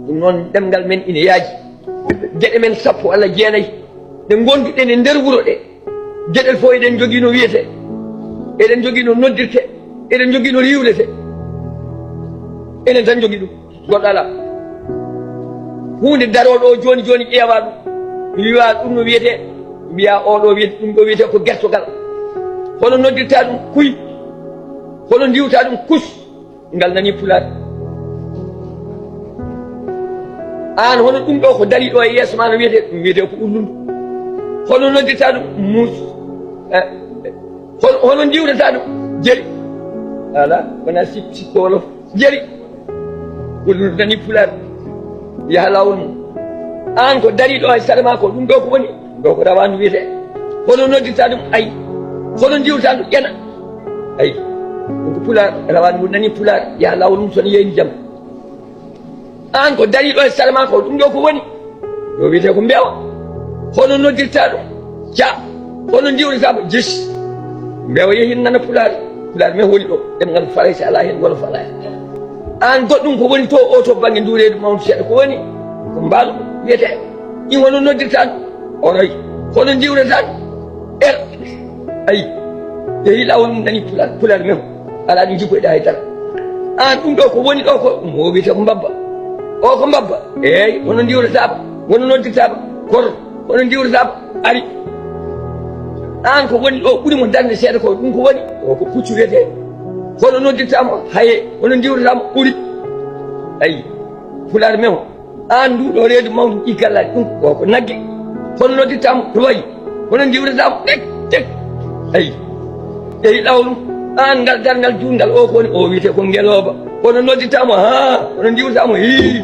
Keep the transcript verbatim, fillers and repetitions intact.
Ɗum noon, ɗemngal men ina yaaji. Geɗe men sappo walla jeenayi ɗe ngonduɗen e nder wuro ɗe, geɗel fof eɗen njogii no wiyetee, eɗen njogii no noddirtee, eɗen njogii no riiwretee. Enen tan njogii ɗum, goɗɗo alaa. Huunde daroo ɗo jooni jooni, ƴeewaa ɗum, wiyaa ɗum no wiyetee, mbiyaa oo ɗo wiyetee, ɗum ɗo wiyetee ko gertogal. Hono noddirtaa ɗum kuy, hono ndiiwtaa ɗum kus. Ngal nanii Pulaar. Aan, hono ɗum ɗo ko darii ɗo e yeeso maa no wiyetee? Ɗum wiyetee ko ullundu. Hono noddirtaa ɗum? Muus. Eh, hono, hono ndiiwrataa ɗum? Jeri. Alaa, wonaa sip-, sippo wolof. Jeri. Ullundu nanii Pulaar. Yaha laawol mum. Aan ko darii ɗo e sare maa ko, ɗum ɗo ko woni? Ɗo ko rawaandu wiyetee. Hono noddirtaa ɗum? Ay. Hono ndiiwrataa ɗum? Ƴena. Ay. Ɗum ko Pulaar, rawaandu ngu nanii Pulaar, yaha laawol mum, so ne yeeyni jam. Aan ko darii ɗo e sare maa ko, ɗum ɗo ko woni? Ɗo wiyetee ko mbeewa. Hono noddirtaa ɗum? Ca. Hono ndiiwrataa mo? Jis. Mbeewa yehi nana Pulaar. Pulaar men woni ɗo. Ɗemngal Farayse alaa heen, wolof alaa heen. Aan, goɗɗum ko woni to, o to bannge ndu reedu mawndu seeɗa, ko woni? Ko mbaalu wiyetee. In, hono noddirtaa ɗum? Oroy. Hono ndiiwrataa ɗum? Er. Ayi. Yehi laawol mum, nanii Pulaar, Pulaar men. Alaa ɗum jippoyɗaa hay dara. Aan, ɗum ɗo ko woni ɗo ko? Mo wiyetee ko mbabba. O ko mbabba. Eey, hono ndiiwrataa mo? Hono noddirtaa mo? Kor. Hono ndiiwrataa mo? Ari. Aan, ko woni ɗo ɓuri mo darnde seeɗa ko, ɗum ko woni? O ko puccu wiyetee. Hono noddirtaa mo? Haye. Hono ndiiwrataa mo? Ɓuri. Ayi. Pulaar men o. Aan, ndu ɗo reedu mawndu, ɗi gallaaji, ɗum ko, ko nagge. Hono noddirtaa mo? Tubayi. Hono ndiiwrataa mo? Tek, tek. Ayi. Yehi laawol mum. Aan, ngal darngal juutngal, o ko woni? O wiyetee ko ngelooba. Hono noddirtaa mo? Haa. Hono ndiiwrataa mo? Hii.